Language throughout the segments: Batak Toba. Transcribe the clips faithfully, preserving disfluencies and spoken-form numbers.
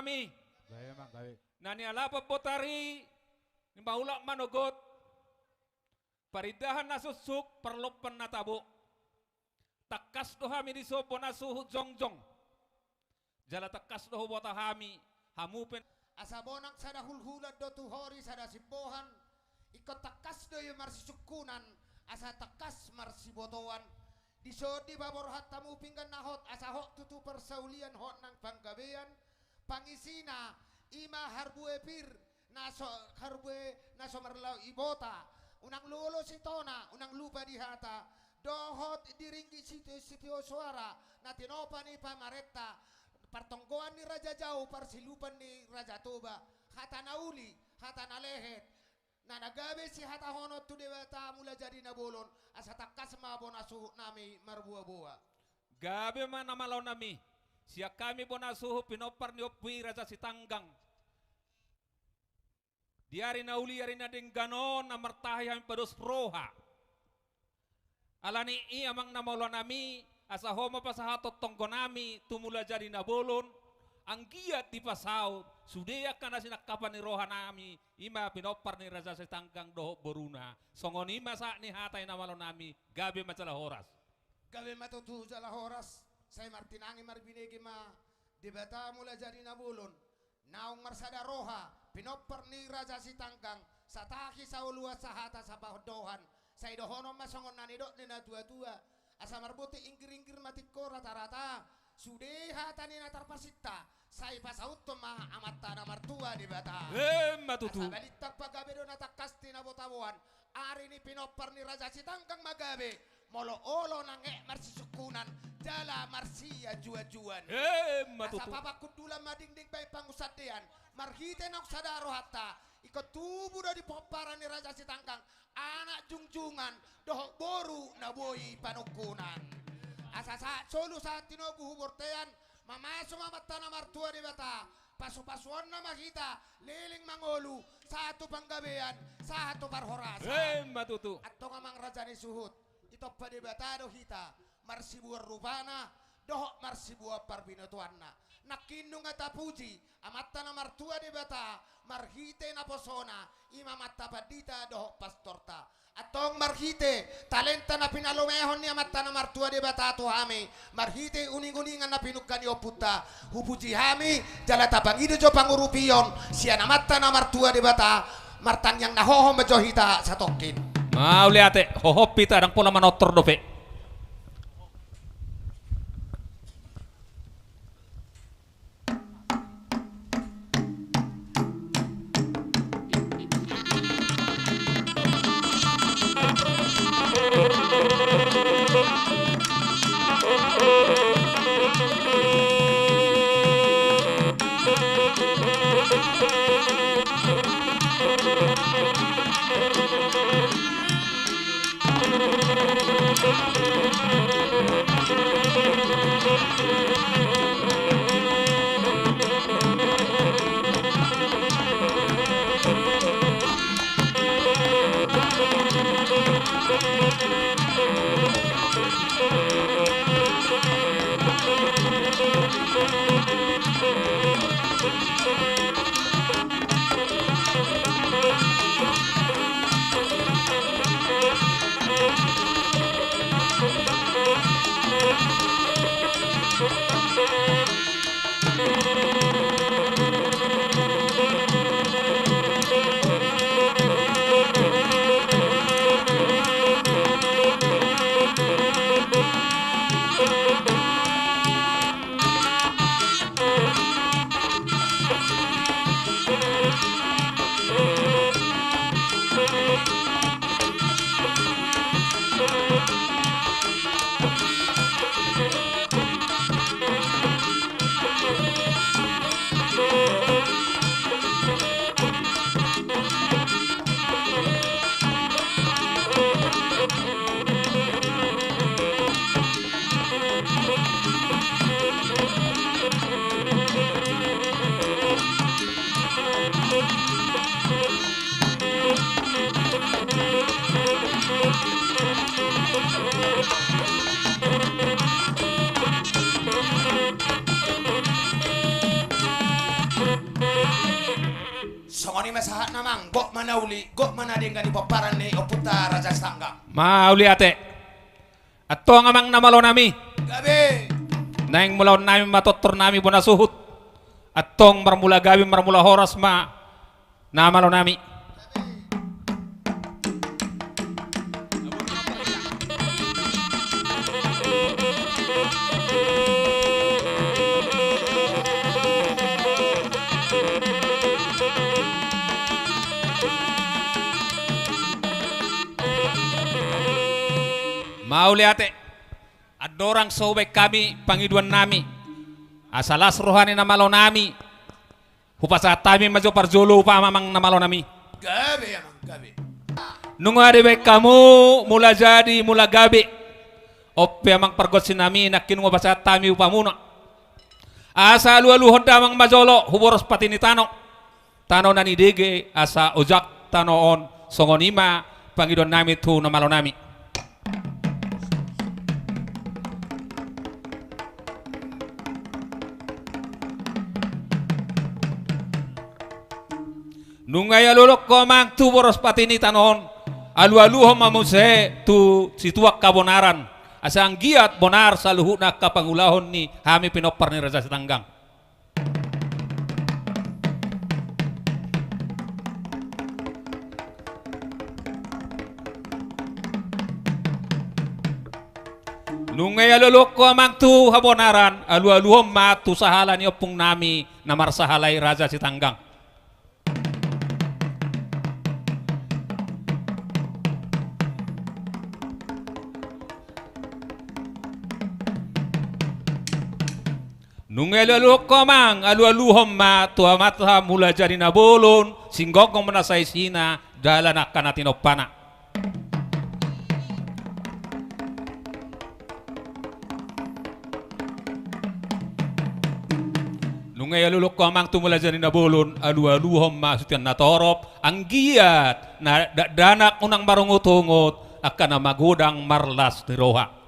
Hami. Gabe, Amang, gabe. Na nialap botari, ni maulak manogot. Parindahan na suksuk, parlompan na tabo. Tangkas do hami dison bona suhut jongjong. Jala tangkas do huboto hami, hamu pe. Asa bonang sada hulhulan do tu hori sada simbohan. Ingkon tangkas do i marsisungkunan, asa tangkas marsibotoan. Dison dipaborhat hamu pinggan na hot, asa hot tutu parsaulian, hot nang panggabean. Pangisina, i ma harbue pir, na so, harbue na so marlaok ibota, unang lu olo sitona, unang lupa di hata, dohot di ringgit sitio, sitio soara, na tinopa ni pamarenta, partonggoan ni Raja Jau, parsilupan ni Raja Toba, hata na uli, hata na lehet, na, na gabe sihatahonon tu Debata Mulajadi Na Bolon, asa tangkas ma bona suhut nami marboaboa. Gabe ma na malo nami, sian hami bona suhut pinompar ni Ompu i Raja Sitanggang. Di ari na uli, ari na denggan on, na martahi hami pados roha. Alani i, Amang na malo nami, asa ho ma pasahathon tonggo nami tu Mulajadi Na Bolon, anggiat dipasaut sude angka na sinangkapan ni roha nami, i ma pinompar ni Raja Sitanggang dohot boruna. Songon i ma sahat ni hata i na malo nami, gabe ma jala horas. Gabe ma tutu jala horas, sai martinangi marbinege ma Debata Mulajadi Na Bolon, naung marsada roha, pinompar ni Raja Sitanggang, satahi saoloan sahata sapadohan, sai dohonon ma songon na nidok ni natuatua, asa marboti inggiringgir ma tingko ratarata, sude hata ni na tarpasinta, sai pasauthon ma Amanta na martua Debata. Emma tutu. Asa balintang pagabe do na tangkas tinabotaboan, ari ni pinompar ni Raja Sitanggang ma gabe, molo olo nang ek marsisungkunan, jala marsianjuanjuan. Emma tutu. Asa papanghundulan ma dingding baen pangunsandean, marhite naung sada rohanta, ingkon tubu do di pomparan ni Raja Sitanggang, anak jungjungan, dohot boru na boi panungkunan. Asa sahat solu sahat tinogu hu bontean, mamasu ma Amanta na martua Debata, pasupasuonna ma hita, leleng mangolu, sahat tu panggabean, sahat tu parhorasan. Emma tutu. Antong Amang raja ni suhut, ditompa Debata do hita, marsiboan rupana, dohot marsiboan parbinotoanna. Nangkin nunga tapuji Amanta na martua Debata, marhite naposona, i ma Amanta pandita dohot pastorta. Antong marhite talenta na pinalumehon ni Amanta na martua Debata tu hami, marhite uninguningan na pinungka ni ompunta, hupuji hami, jala tapangido jo pangurupion sian Amanta na martua Debata, martangiang na hohom ma jo hita satongkin. Mauliate, hohom hita, ndang pola manortor dope. Sahat na amang, gok ma na uli, gok ma na denggan di pomparan ni ompunta Raja Sitanggang. Mauliate. Antong amang na malo nami. Gabe. Naeng mulaon nami ma tortor nami bona suhut. Antong marmula gabe marmula horas ma na malo nami. Mauliate. Andorang so hubaen hami pangidoan nami, asa las roha ni na malo nami, hupasahat hami ma jo parjolo upa amang na malo nami. Gabe amang, gabe. Nunga dibaen hamu mula jadi mula gabe. On pe amang pargonsi nami, nangkin nunga hupasahat hami upamuna. Asa alualuhon damang ma jolo huboros pati ni tano. Tano na nidege asa ojak tano on, songon i ma pangidoan nami tu na malo nami. Nunga i alualuhon ho amang tu boros pati ni tano on, alualuhon ma muse tu situan habonaran, asa anggiat bonar saluhutna angka pangulahon ni hami pinompar ni Raja Sitanggang. Nunga i alualuhon ho amang tu habonaran, alualuhon ma tu sahala ni ompung nami na marsahala i Raja Sitanggang. Nunga i alualuhon ho amang, alualuhon ma tu amanta Mulajadi Nabolon, singgonggong ma na saisina, dalan angka na tinompana. Nunga i alualuhon ho amang tu Mulajadi Nabolon, alualuhon ma tu sian na torop, anggiat na dakdanak unang marungutungut, angka na magodang marlas ni roha.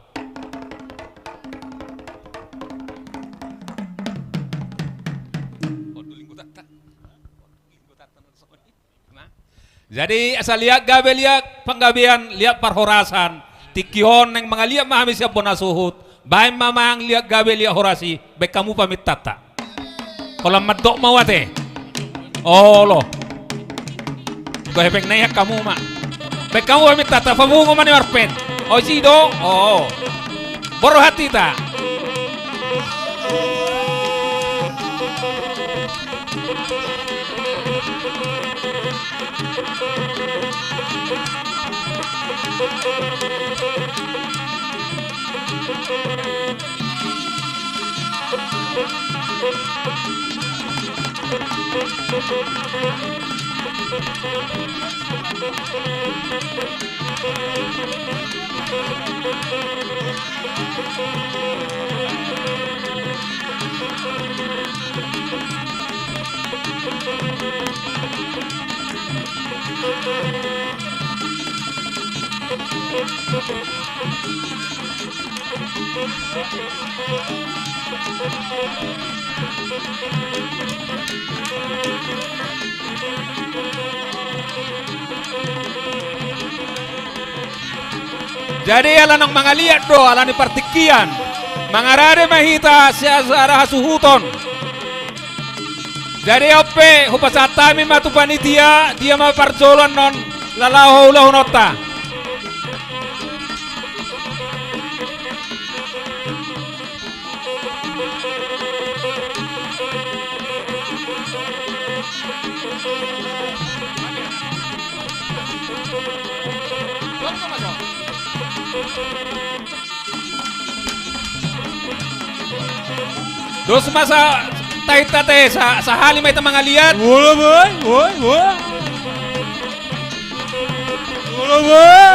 Jadi asa liat gabe liat panggabean liat parhorasan. Tingki on naeng mangaliat ma hami sian bona suhut. Baen ma amang liat gabe liat horas i, baen hamu pamintanta. Holan mandok ma au ate. Olo. Gabe hepeng na i hamu ma. Baen hamu pamintanta, papungu ma ni marpen. O isi do. O. Borhat hita. Jadi ala naung mangaliat do ala ni partingkian, mangarade ma hita sian sada hasuhuton. Jadi on pe hupasahat hami ma tu panitia, dia ma parjolo annon laho ulaonta. Dos ma sa tahi tate sa, sahali ma hita mangaliat. Woi, woi, woi, woi. Woi, woi.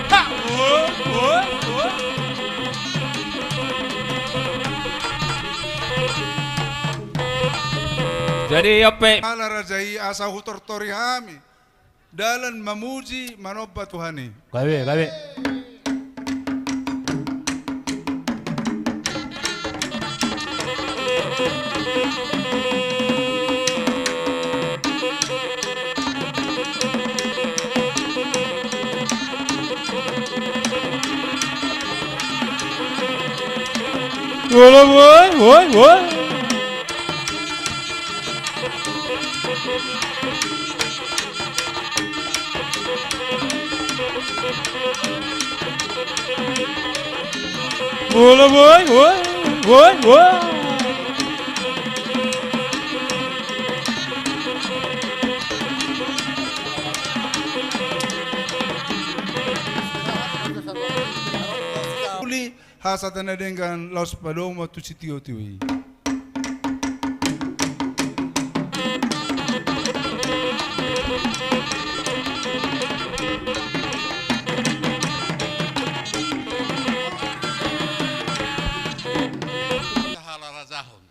Ha, woi, woi, woi. Jadi on pe. Ala raja i asa hutortori hami dalan mamuji manomba Tuhan i. Gabe, gabe. Olo, woi, woi, woi. Olo, woi, woi, woi, woi. Uli, hasahatan na denggan laos padomu tu sitiotio i. Halala jahon.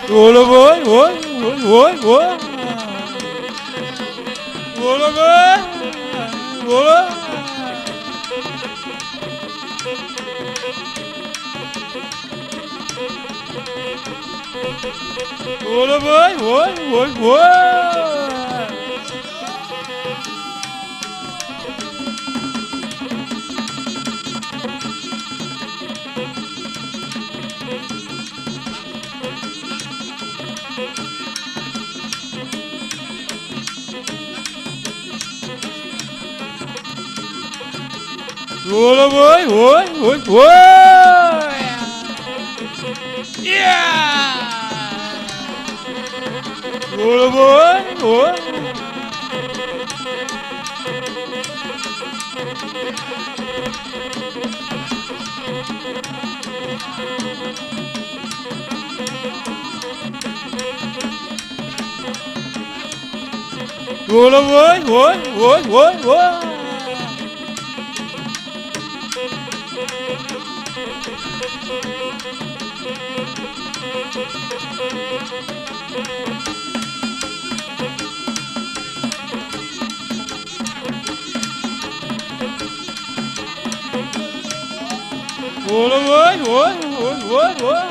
Olo, woi, woi, woi, woi, woi. Olo, woi, olo. Olo, woi, woi, woi, woi. Olo, woi, woi, woi, woi. Ia. Olo, woi, woi. Olo, woi, woi, woi, woi, woi. Olo, woi, woi, woi, woi, woi.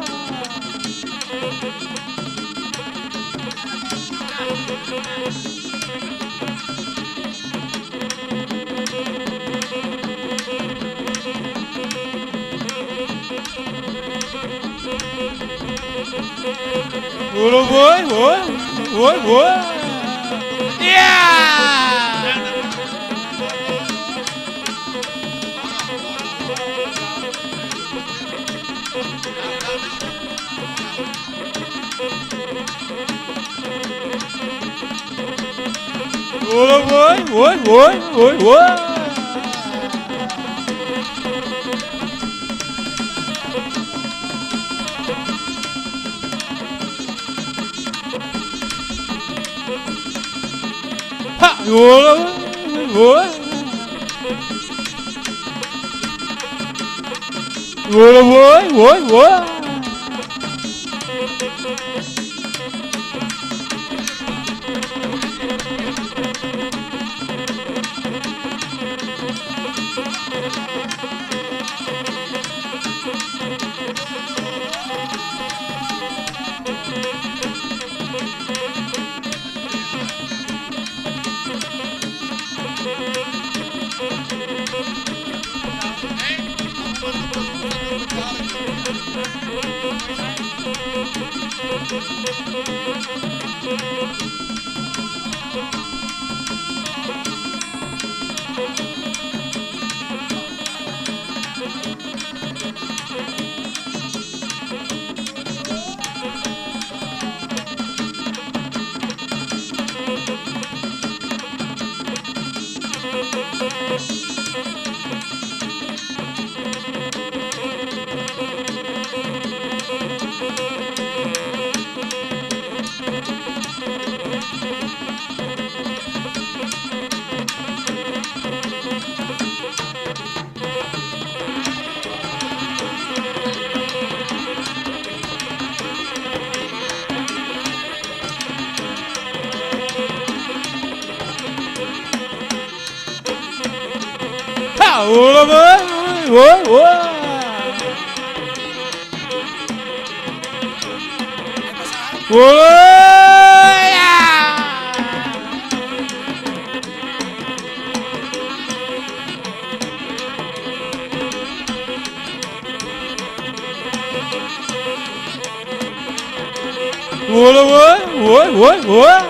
Olo, woi, woi, woi, woi. Ia. Olo, woi, woi, woi, woi, woi. Ha, olo, woi. Olo, woi, woi, woi. Paolo, boy. Woi, woi. Woi, ya. Woi, woi, woi, woi.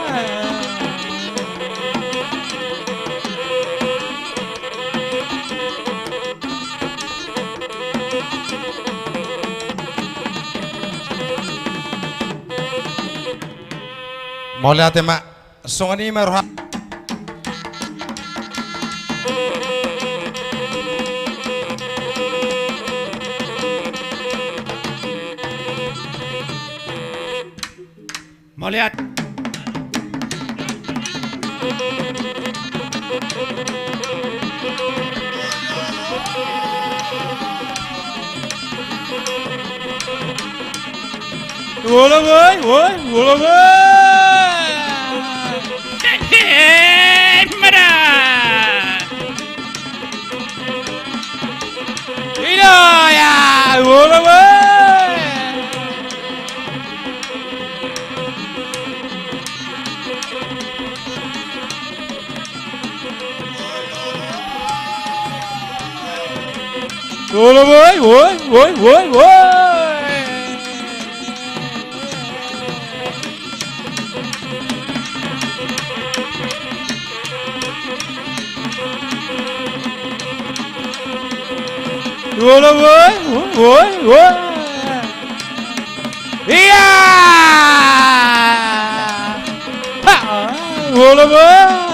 Mauliate ma. Songon i ma roha. Mauliate. Woi, woi, woi, woi. Mada. Ida ya, woi, woi. Woi, woi, woi, woi, woi. Woi, woi, woi, woi. Ia! Ha! Woi, woi.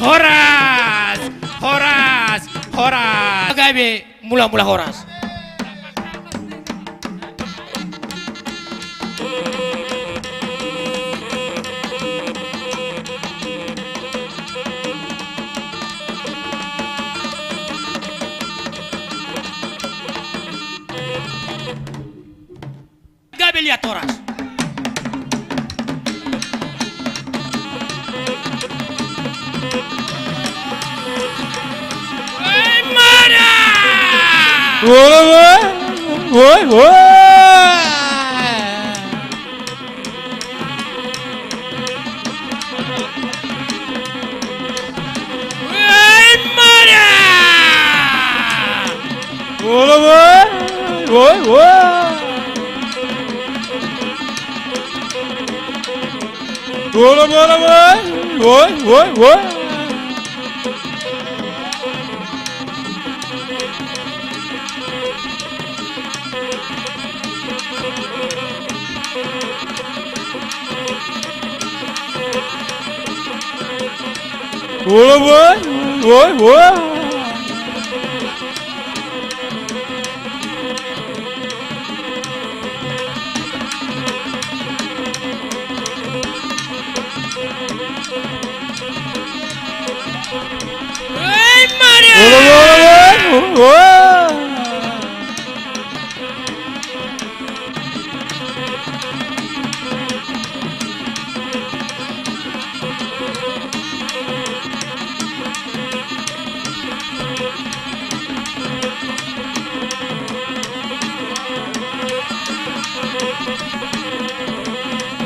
Horas! Horas! Horas! Gabe mula-mula horas. Gabe liat horas. Ai mada! Woi, woi, woi, woi. Ai mada! Woi, woi, woi, woi. Woi, woi, woi, woi, woi. Woi, woi, woi, woi. Ei, Maria! Woi, woi, woi, woi.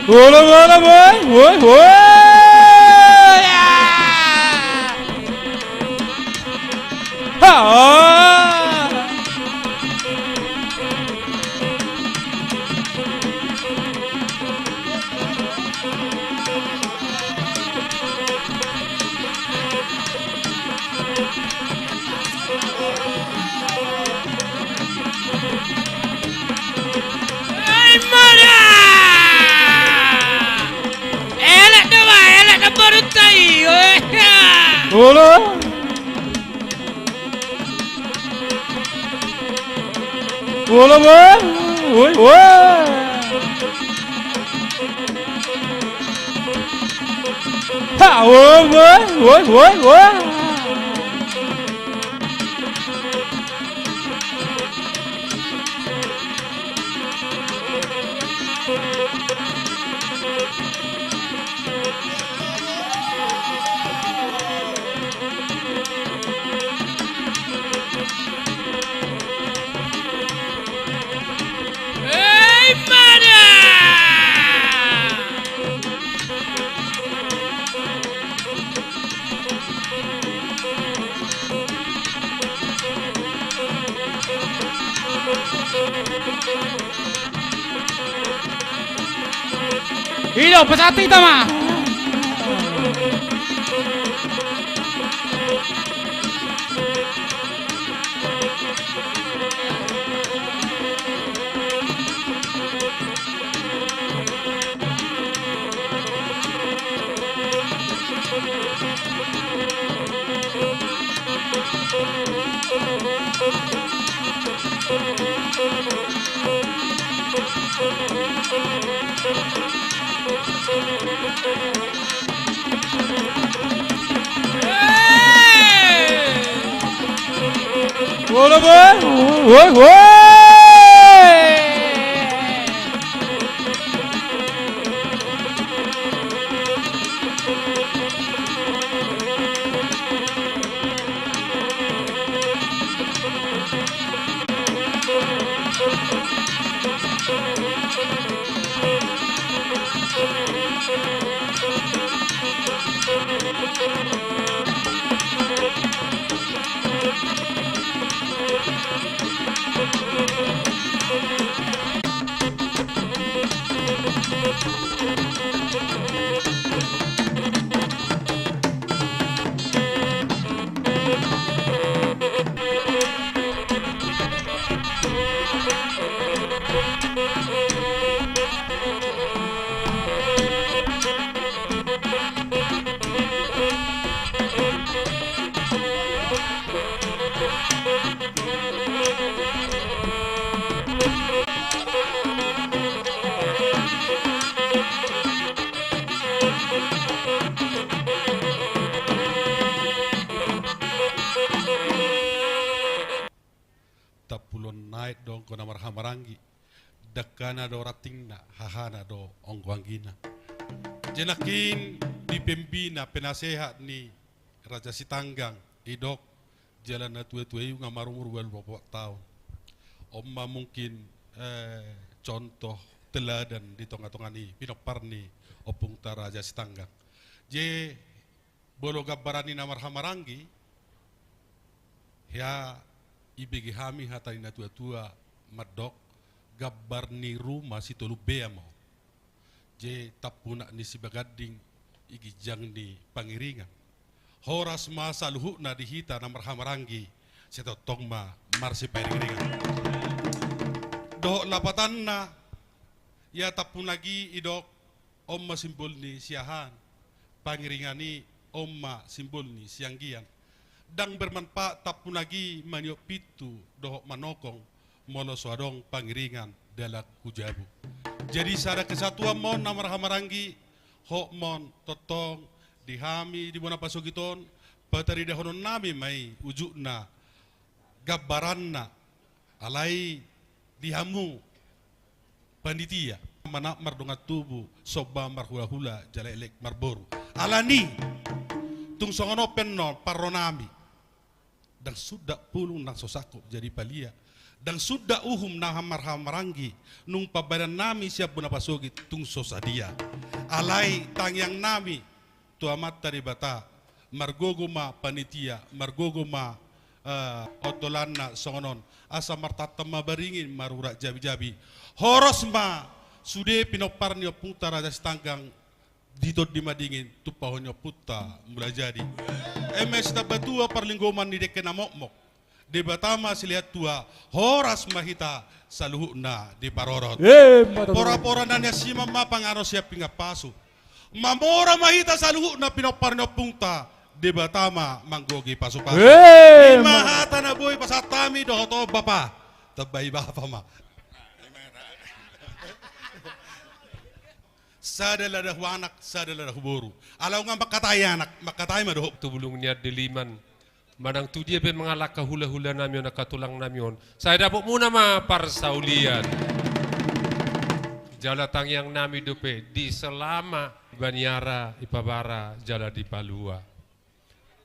Woi, woi, woi, woi, woi. Ha! Olo. Olo, boy. Woi, woi. Ha, woi, woi, woi, woi, woi. I do, pasahat hita ma. Woi, woi, woi. Tampulon na aek do angka na marhahamaranggi. Dangkana do rantingna, hahana do anggo anggina. Jadi nangkin di pembina, penasehat ni Raja Sitanggang, didok jala natuatua i nunga marumur ualu pulu opat taon. On ma mungkin, eh, contoh teladan di tongatonga ni pinompar ni ompunta Raja Sitanggang. Jadi molo gambaran ni na marhahamaranggi, hea ibege hami hata ni natuatua mandok, gambar ni ruma sitolu bea ma on. Jadi tampunak ni sibaganding i ginjang ni pangiringan. Horas ma saluhutna di hita na marhahamaranggi, sai tongtong ma marsipairingiringan. Dohot lapatanna, ia tampunak i didok, on ma simbol ni siahaan, pangiringan i on ma simbol ni sianggian. Ndang bermanfaat tampunak i maniop pintu dohot manongkong, molo so adong pangiringan dalan tu jabu. Jadi sada kesatuan ma on na marhahamaranggi, hot ma on tongtong di hami di bona pasogit on, pataridahononnami ma i ujungna, gambaranna, alai di hamu panitia, manat mardongan tubu, somba marhulahula, jala elek marboru. Alani, tung songon on pe annon parronami. Ndang suda pulung nang so sangkop jadi palia. Ndang suda uhum na marhahamaranggi, nung pambahenannami sian bona pasogit tung so sadia. Alai tangiangnami tu Amanta Debata, margogo ma panitia, margogo ma, eh, ondolanna songon on. Asa martantan ma baringin, marurat jabijabi. Horas ma sude pinompar ni ompunta Raja Sitanggang di Tondi Madingin, tumpahon ni ompunta Mulajadi. Eme sitambatua parlinggoman ni dengke na mokmok. Debata ma silehon tua, horas ma hita saluhutna diparorot. Emma tutu. Porapora na niasiman ma panganon sian pinggan pasu. Mamora ma hita saluhutna pinompar ni ompunta, Debata ma manggohi pasupasu. Eh, i ma ma- hata na boi pasahat hami dohot on, Bapa. Tambai Bapa ma. Sada lada hu anak, sada lada hu boru. Ala nunga mangkatai anak, mangkatai ma dohot tu bulung ni andaliman. Manang tu dia pe mangalangka hulahula nami on, angka tulang nami on, sai dapot muna ma parsaulian. Jala tangiang nami dope di selama i baniara, i pabara jala di palua.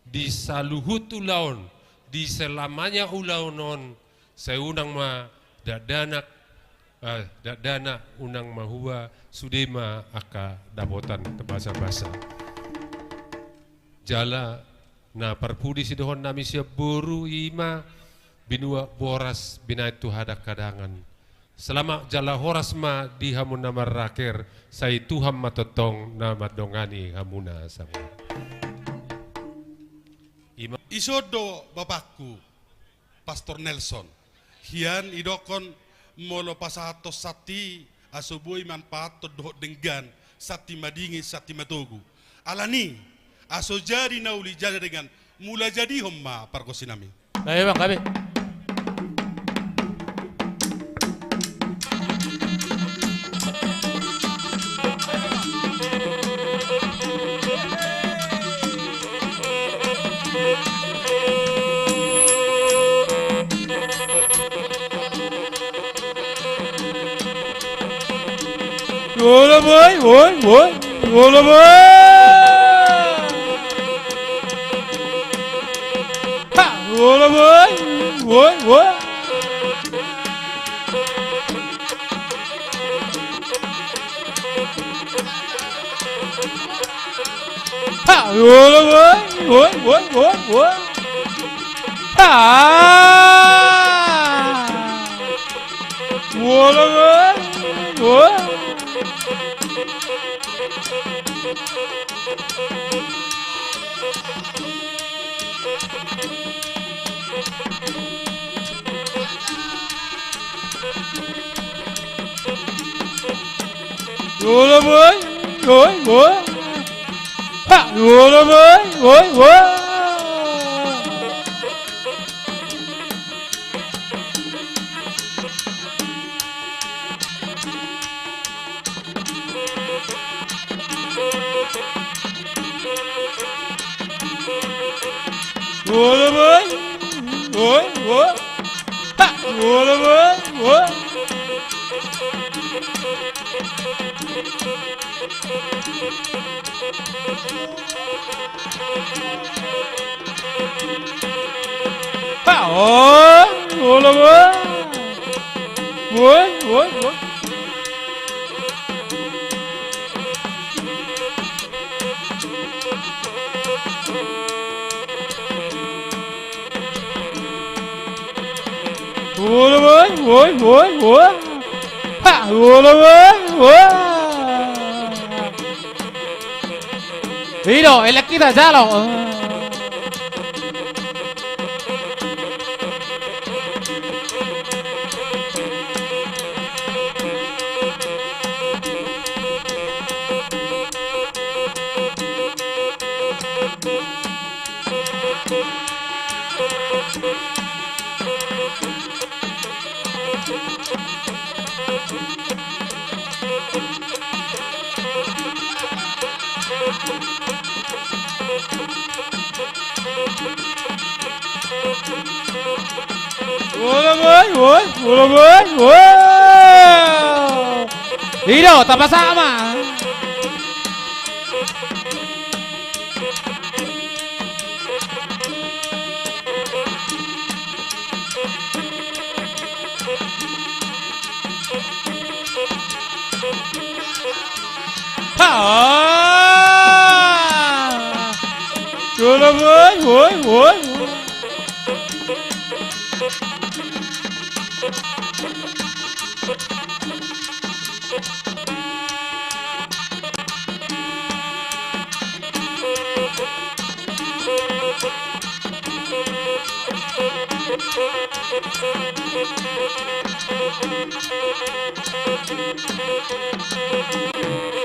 Di saluhut ulaon, di selamanya ulaon on, sai unang ma dakdanak, eh, dakdanak unang mahua, sude ma angka dapotan, basabasa. Jala na parpudi sidohonon nami sian boru i ma, binuat boras binahen tu hadanghadangan. Selamat jala horas ma di hamu na marraker, sai Tuhan ma tongtong na mandongani hamuna samuana. I ma- Ison do bapakku, Pastor Nelson. Hian idokkon molo pasahathon santi, aso boi manpaathon dohot denggan, santi madingin, santi matogu. Alani, aso jadi na uli jala denggan, mula jadihon ma pargonsi nami. Baik, Bang, kami. Olo boi, boi, boi. Olo boi. Ha, olo boi, boi, boi. Ha, olo boi, boi, boi, boi, boi. Ha. Olo boi, boi. Olo boi, boi, boi. Ha, olo boi, boi, boi. Olo boi, boi, boi. Ha, olo boi, boi. Ha, o, olo boi. Boi, boi, boi. Olo boi, boi, boi, boi. Ha, olo boi, boi. I do, elek hita jalo. Olo boi, boi, olo boi, boi. I do, tapasahat ma. Ha! Olo boi, boi, boi.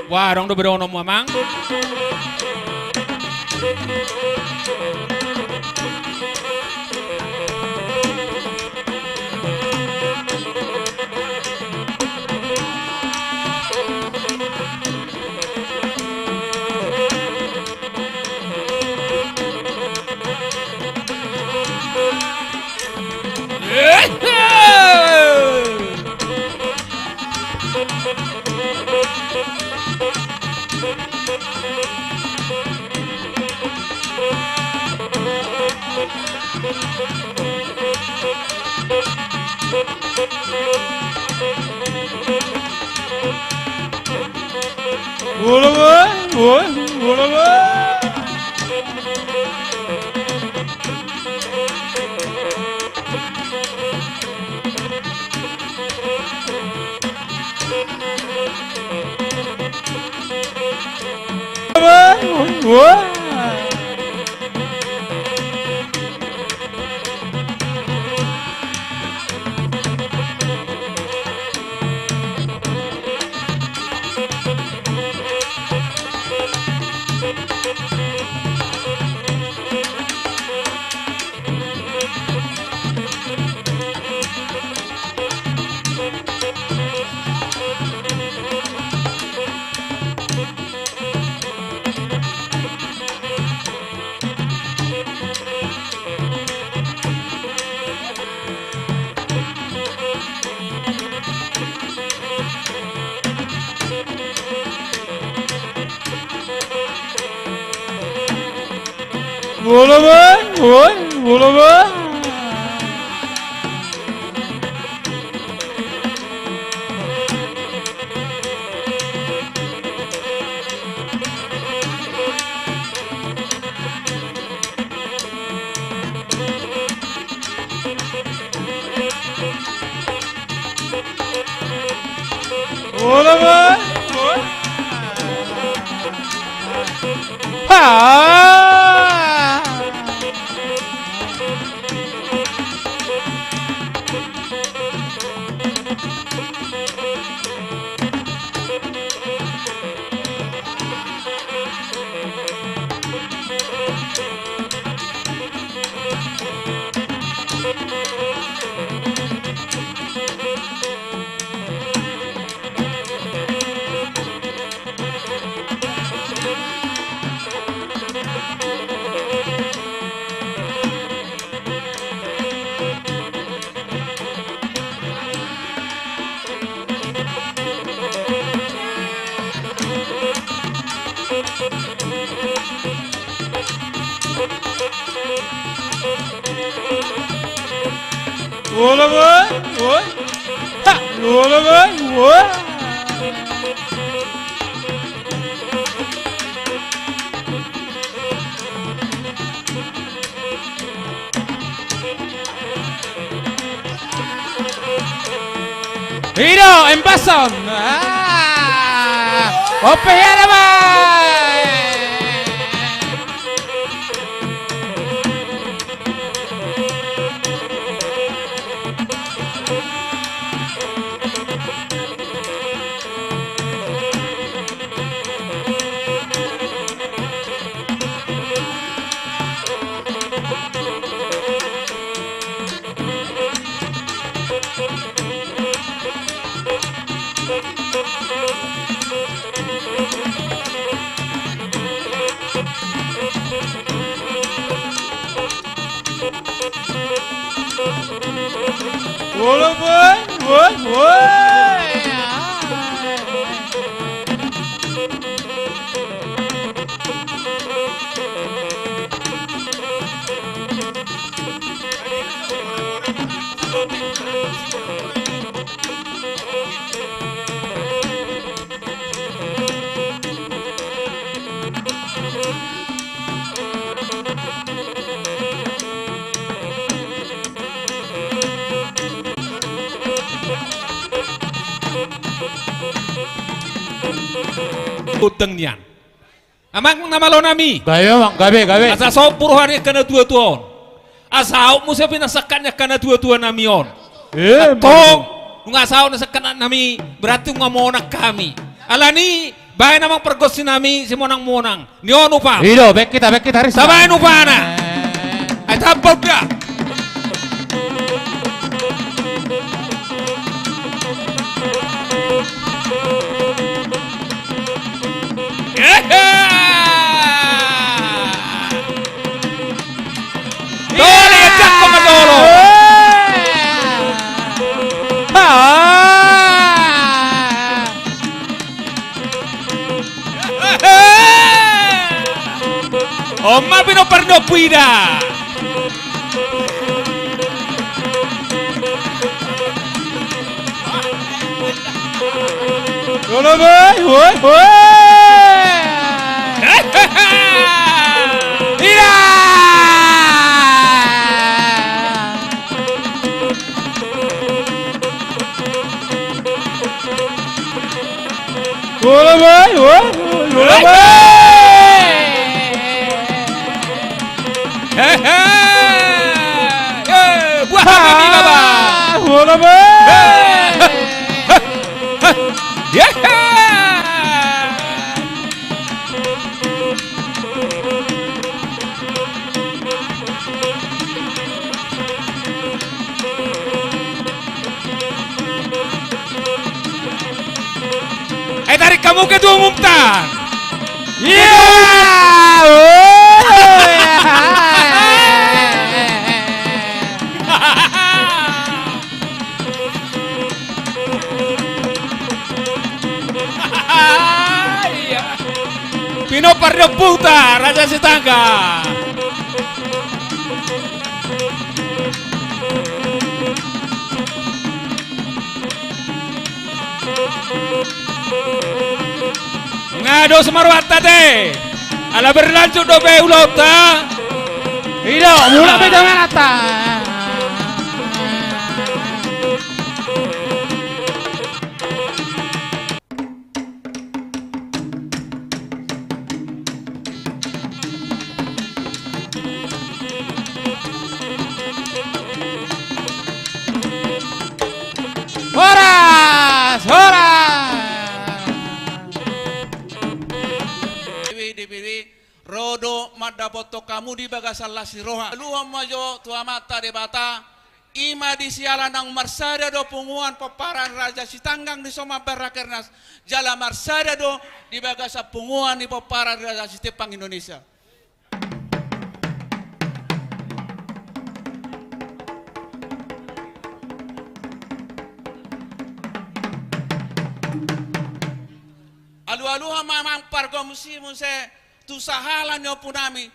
Wah, adong dope dohononmu, Amang? Bola, Bang! Woi, bola, Bang! Bola, Bang! Woi! Ha! Bola, Bang! Woi! Ha! Bola, Bang! Woi! I do, Embasson. Ah. Ope, ya, damai. Woi, woi, woi, woi. Godang nian. Amang na malo nami. Gabe, Amang, gabe, gabe. Asa saut boru ni angka na tua-tua on. Asa saut muse pe na sangkatna angka na tua-tua nami on. Eh, antong, mano. Nunga saut na sangkatna nami, berarti nunga monang hami. Alani, Baen amang pargonsi nami simonang-monang. Ni on upa. I do, baen hita, baen hita, Rizky. Tabaen upana. Eh. Ai tampok da. Ehe. Tole, jangkon ma jolo. On ma pinompar ni ompu i da. Olo, boy, boy, boy. Ida. Olo, boy, boy, olo, boy. Hehe. Eh, buah kami, Baba. Olo, boy. Hehe. Yehe. Ai tarik hamu ketua umumta. Iya. Iya. Pinompar ni omputa Raja Sitanggang. Nga dos ma rohanta te. Ala berlanjut dope ulaonta. I do, mulak pe dongananta. Horas, horas. Ro do mandapothon hamu di bagasan las ni roha. Aluhon ma jo tu Amanta Debata. I ma di siala naung marsada do punguan pomparan Raja Sitanggang di Somba Rakernas, jala marsada do di bagasan punguan ni pomparan Raja Sitepang Indonesia. Alualuhon ma amang pargonsi muse tu sahala ni ompunami,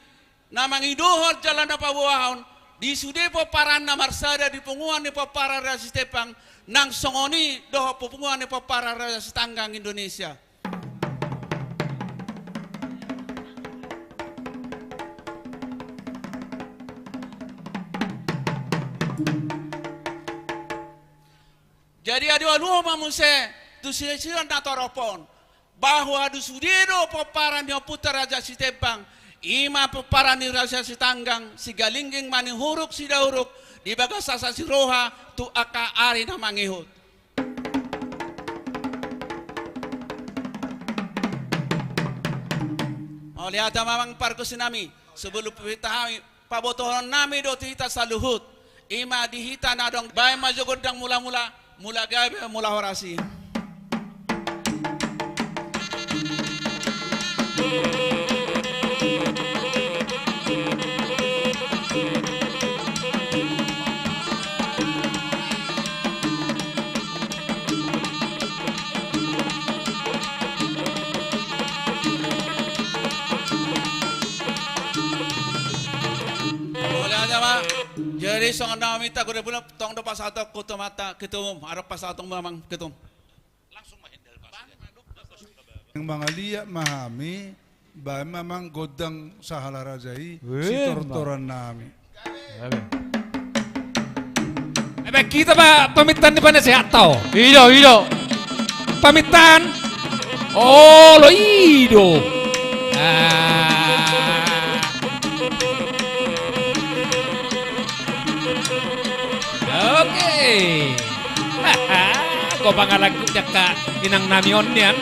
na mangidohon jala na paboahon, di sude pomparanna marsada di punguan ni pomparan Raja Sitepang, nang songon i dohot punguan ni pomparan Raja Sitanggang Indonesia. Jadi alualuhon ma muse tu sisean na torop on, bahwa di sude do pomparan ni ompunta Raja Sitepang, i ma pomparan ni Raja Sitanggang, Sigalingging, Manihuruk, Sidauruk, di bagasan las ni roha tu angka ari na mangihut. Mauliate ma amang pargonsi nami, sebelum pita hami, pabotohon nami do tu hita saluhut. I ma di hita na adong, baen ma jo gondang mulamula, mula gabe mula horas i. Boleh aja, Pak. Jadi songon na minta kuda bulan tong do pasahaton kutu mata ketua umum, adong pasahaton amang ketua umum. Langsung ma hindal pas. Yang mangaliat ma hami, baen ma amang gondang sahala raja i, weh, sitortoran nami. Ebe, hita pa pamintan ni panasehat tau. I do, i do. Pamintan. Olo, i do. Ah. Oke. Haha, kau pangalangkut jaka inang nami on nian.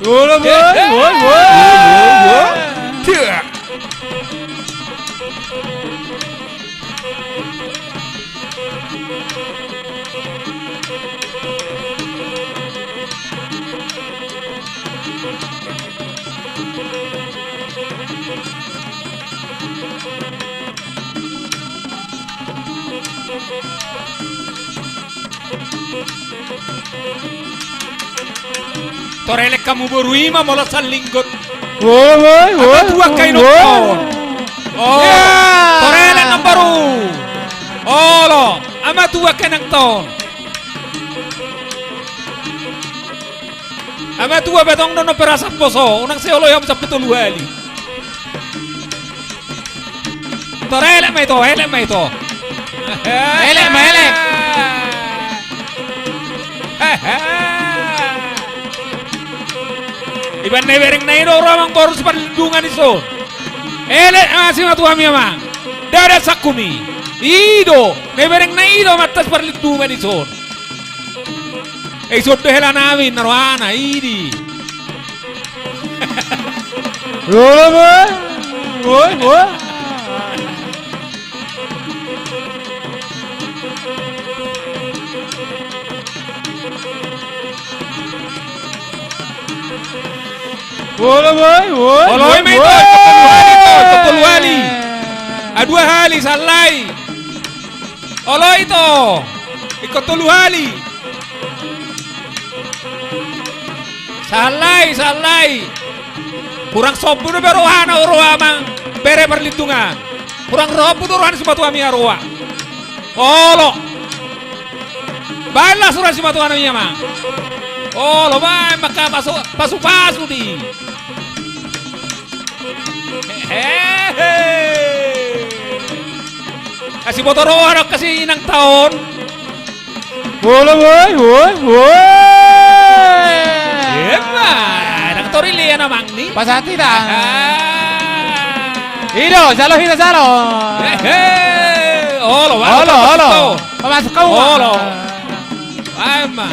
Woi, woi, woi, woi. Torelek hamu boru i ma molo sallinggot. Woi, woi, woi. Ama tuak kainok taon. Oh, torelek na boru. Olo, ama tuak kainok taon. Ama tuak betong do na perasa poso, unang se olo i hamu sampulu tolu hali. Tor elek ma ito, elek ma ito. Elek ma, elek. Iban na ibereng na i do ro amang boru siparlindungan i son. Elek ma simatuami amang. Dada sangkumi. I do na ibereng na i do amanta siparlindungan i son. Eh, i son do hela nami na rohana idi. Woi, woi. Olo, woi, woi. Olo, woi, ima ito, woi. Ingkon tolu hali ito, ingkon tolu hali. Ah, dua hali, sallai. Olo ito. Ingkon tolu hali. Sallai, sallai. Hurang sombu do be rohana, ro amang bere parlindungan. Hurang sombu do roha ni simatuami aroa. Olo. Baen las roha ni simatuami amang. Olo, baen ma angka pasu, pasu-pasu di. Hehe. Kasi boto roha do kasi inang taon. Woi, woi, woi, woi. Ema, nang tori lian amang ni. Pasati da. Ah. I do, salo hita salo. Hehe. Olo, olo, olo. Pamasuk hamu. Olo. Ema.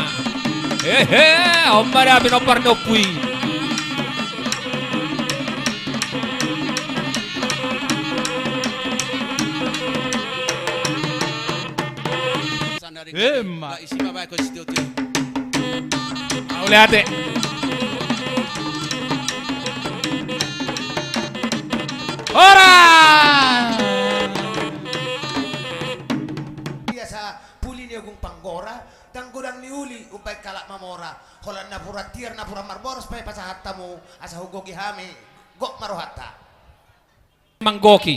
Hehe, on ma da pinompar ni ompu i. Ema. Mauliate. Horas. Biasa puli ni ogung panggora, dang godang ni uli umbaen halak mamora. Holan napuran tiar, napuran marboras pe pasahat hamu, asa hugohi hami. Gok ma rohanta. Manggohi.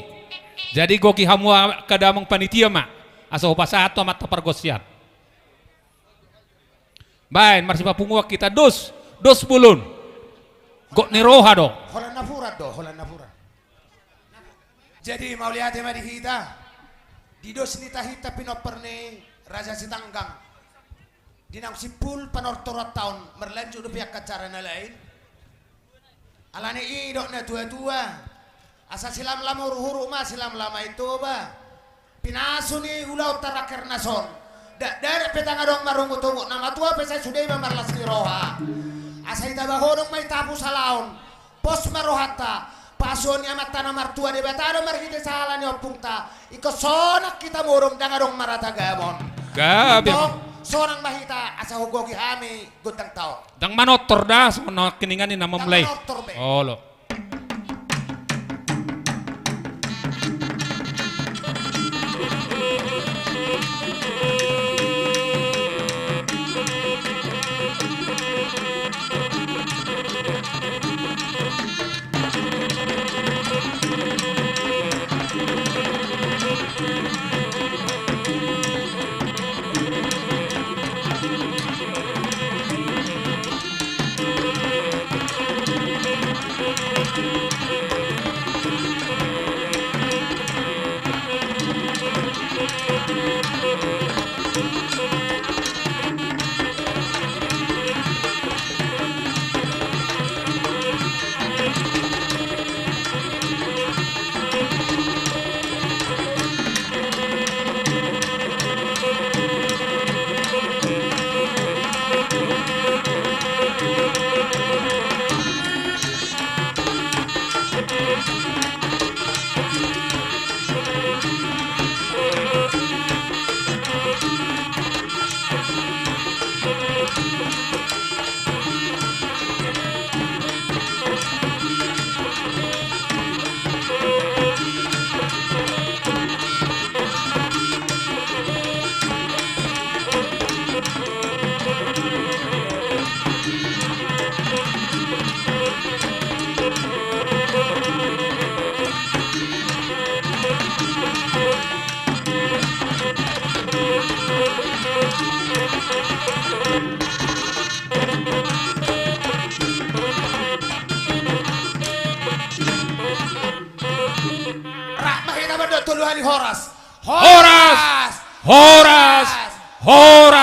Jadi gohi hamu angka damang panitia ma, asa hupasahat tu amanta pargonsi an. Baen, marsipapunguan hita dos, dos bolon. Gok ni roha do. Holan napuran do, holan napuran. Jadi mauliate ma di hita. Di dos ni tahinta pinompar ni Raja Sitanggang. Di naung simpul panortoronta on, marlanjut dope angka acara na lain. Alani i didok na tua-tua, asa silamlam huruk-huruk ma, silamlam ma i Toba. Pinasu ni ulaonta rakernas on. Dakdanak pe dang adong marungut-ungut, na matua pe sai sude ma marlas ni roha. Asa ita bahodong ma i tapu salaon. Pos ma rohanta, pasuon ni Amanta na martua Debata do marhite sahala ni ompungta. Ingkon sonang hita modom, dang adong maratagamon. Gabe. Tong, sonang ma hita asa hugohi hami gondang taon. Dang manortor da, songon na kiningan i na mamlei. Dang manortor be. Olo. Horas. Horas. Horas. Horas.